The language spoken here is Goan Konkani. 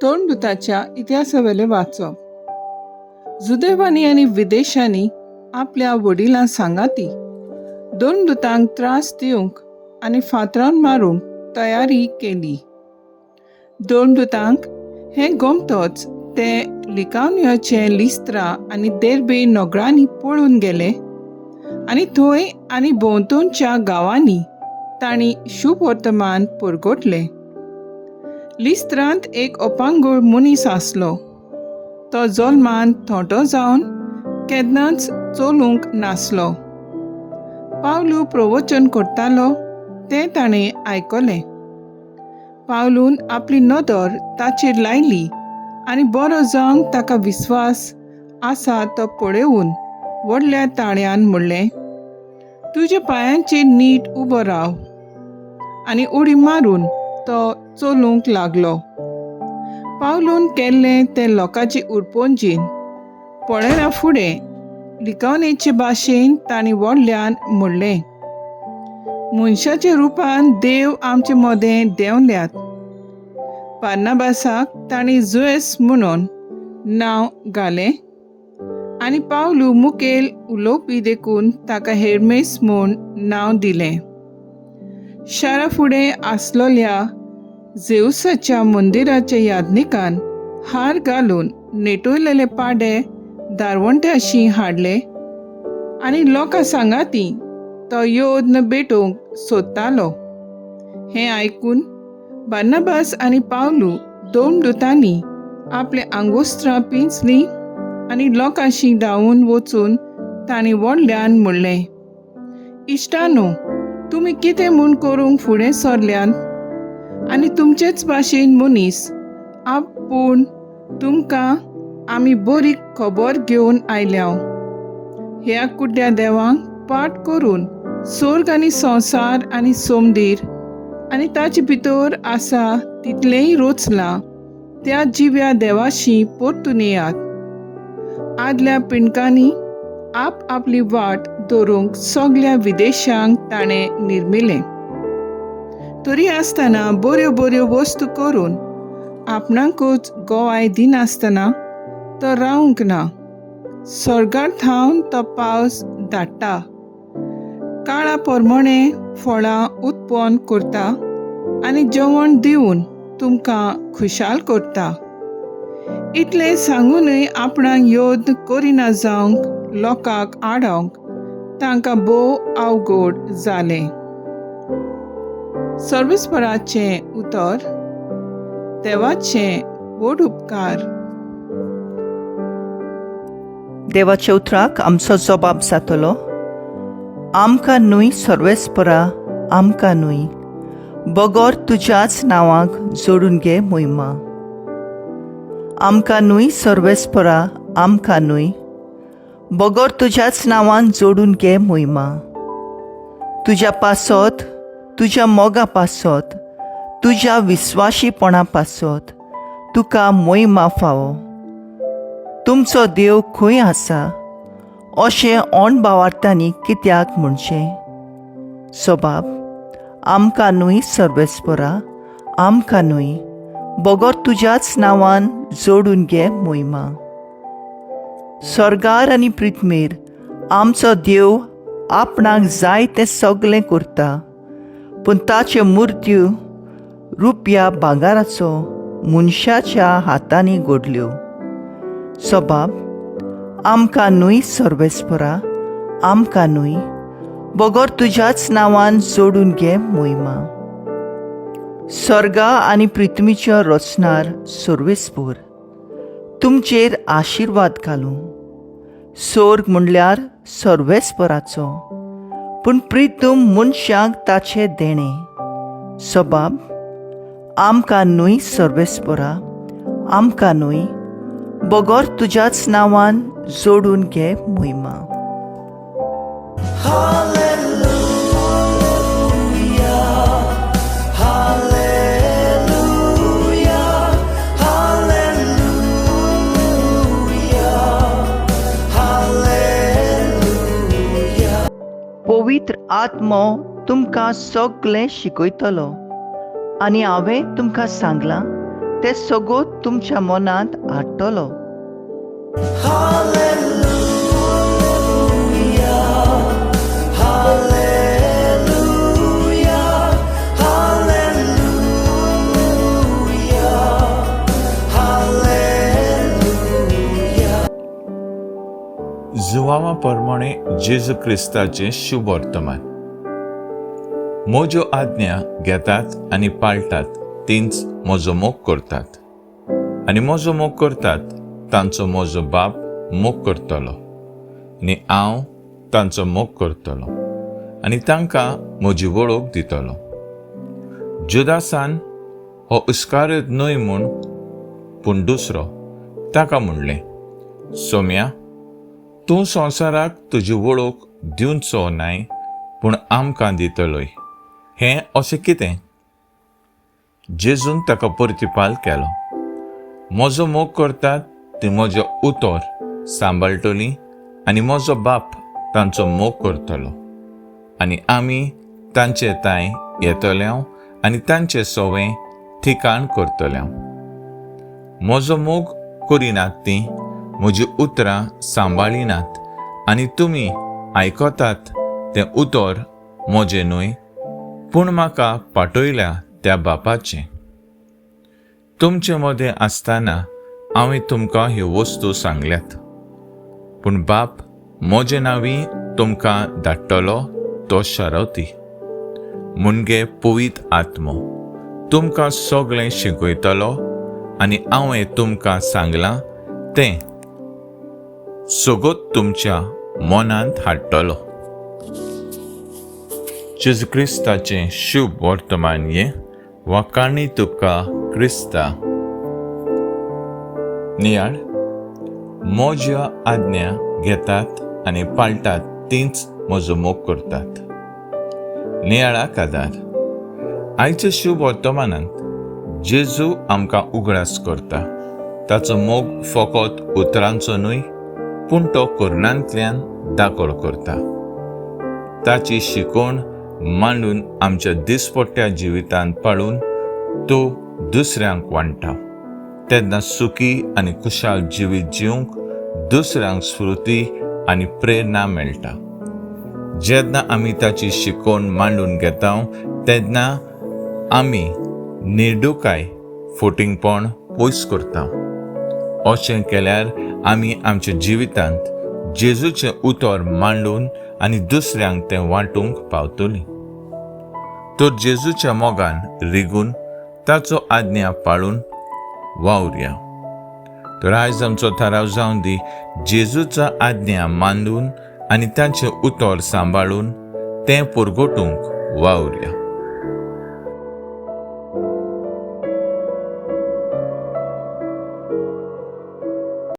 तोंडदूताच्या इतिहासावेलें वाचप. जुदेवांनी आनी विदेशांनी आपल्या वडिलां सांगाती दोन दुतांक त्रास दिवंक आनी फातरान मारूंक तयारी केली. दोन दुतांक हें गोमतोच ते लिकावनियाचे लिस्त्रा आनी देर्बे नगरांनी पळून गेले आनी थंय आनी भोंवतणच्या गांवांनी तांणी शुभवर्तमान पुरगोटलें. लिस्त्रांत एक अपांगूळ मनीस आसलो. तो जल्मान थोंटो जावन केन्नाच चलूंक नासलो. पावलू प्रवचन करतालो तें ताणें आयकलें. पावलून आपली नदर ताचेर लायली आनी बरो जावंक ताका विस्वास आसा तो पळोवन व्हडल्या ताळ्यान म्हणलें, तुज्या पांयांचेर नीट उबो राव. आनी उडी मारून तो चलूंक लागलो. पावलून केल्लें तें लोकांची उरपोंजीन पळयना फुडें लिकावणेचे भाशेन तांणी व्हडल्यान म्हणलें, मनशाच्या रुपान देव आमचे मदें देंवल्यात. बार्नाबासाक तांणी जुएस म्हणून नांव घालें आनी पावलू मुखेल उलोवपी देखून ताका हेर्मेस म्हूण नांव दिलें. शारा फुडें आसलोल्या झेवसाच्या मंदिराच्या याज्ञिकान हार घालून नेटयलेले पाडे दारवंट्याशी हाडले आनी लोकां सांगाती तो योद्न भेटोवंक सोदतालो. हें आयकून बार्नाबास आनी पावलू दोन दुतांनी आपले आंगोस्त्रां पिंजलीं आनी लोकांशी धांवून वचून तांणी व्हडल्यान म्हणलें, इश्टानो, तुमी कितें म्हूण करूंक फुडें सरल्यात आनी तुमचेच भाशेन मनीस आपूण तुमकां आमी बरी खबर घेवन आयल्या. ह्या कुड्ड्या देवांक पाठ करून सोर्ग आनी संवसार आनी सोमदीर आनी ताचे भितर आसा तितलेंय रोचलां त्या जिव्या देवाशी परतून येयात. आदल्या पिंडकांनी आप आपली वाट दवरूंक सगल्या विदेशांक ताणें निर्मिलें. तरी आसतना बऱ्यो बऱ्यो वस्तू करून आपणाकूच गोवाय दिनासतना तो रावंक ना. स्वर्गार थावन तो पावस धाडटा, काळा प्रमाणे फळां उत्पन्न करता आनी जेवण दिवन तुमकां खुशाल करता. इतलें सांगूनय आपणाक योद्न करिना जावंक लोकांक आडोवंक तांकां भोव अवघड जालें. सर्वेस्पराचें उतर. देवाचें व्हड उपकार. देवाच्या उतराक आमचो जबाब जातलो, आमकां न्हय सर्वेस्परा, आमकां न्हय, बगर तुज्याच नांवाक जोडून घे मोहिमा. आमकां न्हय सर्वेस्परा, आमकां न्हय, बगर तुज्याच नांवान जोडून घे मोहिमा. तुज्या पासत, तुज्या मोगा पासत, तुज्या विस्वाशीपणा पासत तुका मोहिमा फावो. तुमचो देव खंय आसा अशें अणभावार्थांनी कित्याक म्हणचें? सबाब, आमकां न्हय सर्वेस्परा, आमकां न्हय, बगर तुज्याच नांवान जोडून घे मोहिमा. स्वर्गार आनी पृथ्वीर आमचो देव आपणाक जाय तें सगलें करता, पूण ताचे मुर्त्यो रुपया भांगराचो मनशाच्या हातांनी घडल्यो. सबाब, आमकां न्हय सर्वेस्परा, आमकां न्हय, बगर तुज्याच नांवान जोडून घे मोहिमा. स्वर्गा आनी पृथ्वीच्या रचणार सर्वेस्पर तुमचेर आशिर्वाद घालूं. सोर्ग म्हणल्यार सर्वेस्पराचो, पूण प्रितूम मनशांक ताचें देणें. सबाब, आमकां न्हय सर्वेस्परा, आमकां न्हय, बगर तुज्याच नांवान जोडून घे मोहिमा. Hallelujah, hallelujah, hallelujah, hallelujah. पवित्र पवित्र आत्मो तुमकां सगळें शिकयतलो आनी हांवें तुमकां सांगलां तें सगळो तुमच्या मनांत हाडटलो. जुवावा प्रमाणे जेजू क्रिस्ताचें शुभ वर्तमान. म्हज्यो आज्ञा घेतात आनी पाळटात तींच म्हजो मोग करतात, आनी म्हजो मोग करतात तांचो म्हजो बाप मोग करतलो, आनी हांव तांचो मोग करतलो आनी तांकां म्हजी वळख दितलो. जुदासान हो उस्कारत न्हय म्हूण पूण दुसरो ताका म्हणलें, सोम्या, तूं संवसाराक तुजी वळख दिवचो नाय पूण आमकां दितलोय, हें अशें कितें? जेजून ताका प्रतिपाल केलो, म्हजो मोग करतात ती म्हजें उतर सांबाळटली आनी म्हजो बाप तांचो मोग करतलो, आनी आमी तांचे तांय येतले आनी तांचे सोवें ठिकाण करतले. म्हजो मोग करिनात ती म्हजी उतरां सांबाळिनात, आनी तुमी आयकतात तें उतर म्हजें न्हय पूण म्हाका पाठयल्या त्या बापाचें. तुमचे मदें आसतना हांवें तुमकां ह्यो वस्तू सांगल्यात, पूण बाप म्हजे नांवी तुमकां धाडटलो तो शरवती मुणगे पवित्र आत्मो तुमकां सगळें शिकयतलो आनी हांवें तुमकां सांगलां तें सगळो तुमच्या मनांत हाडटलो. जेजू क्रिस्ताचें शुभ वर्तमान हें वाखाणी तुका क्रिस्ता. नियाळ. म्हज्या आज्ञा घेतात आनी पाळटात तींच म्हजो मोग करतात. नियाळाक आदार. आयच्या शुभ वर्तमानांत जेजू आमकां उगडास करता. ताचो मोग फकत उतरांचो न्हय पूण तो करणांतल्यान दाखल करता. ताची शिकवण मांडून आमच्या दिसपट्ट्या जिवितांत पाळून तो दुसऱ्यांक वांट्टा तेन्ना सुखी आनी खुशाल जिवीत जिवंक दुसऱ्यांक स्फुर्ती आनी प्रेरणा मेळटा. जेन्ना आमी ताची शिकवण मांडून घेता तेन्ना आमी निर्डुकाय फोटिंगपण पयस करता. अशें केल्यार आमी आमच्या जिवितांत जेजूचें उतर मांडून आनी दुसऱ्यांक तें वांटूंक पावतलीं. तर जेजूच्या मोगान रिगून ताचो आज्ञा पाळून वावरया. तर आयज आमचो थाराव जावन दी, जेजूचा आज्ञा मांडून आनी ताचें उतर सांबाळून तें पुरगोटूंक वावरया.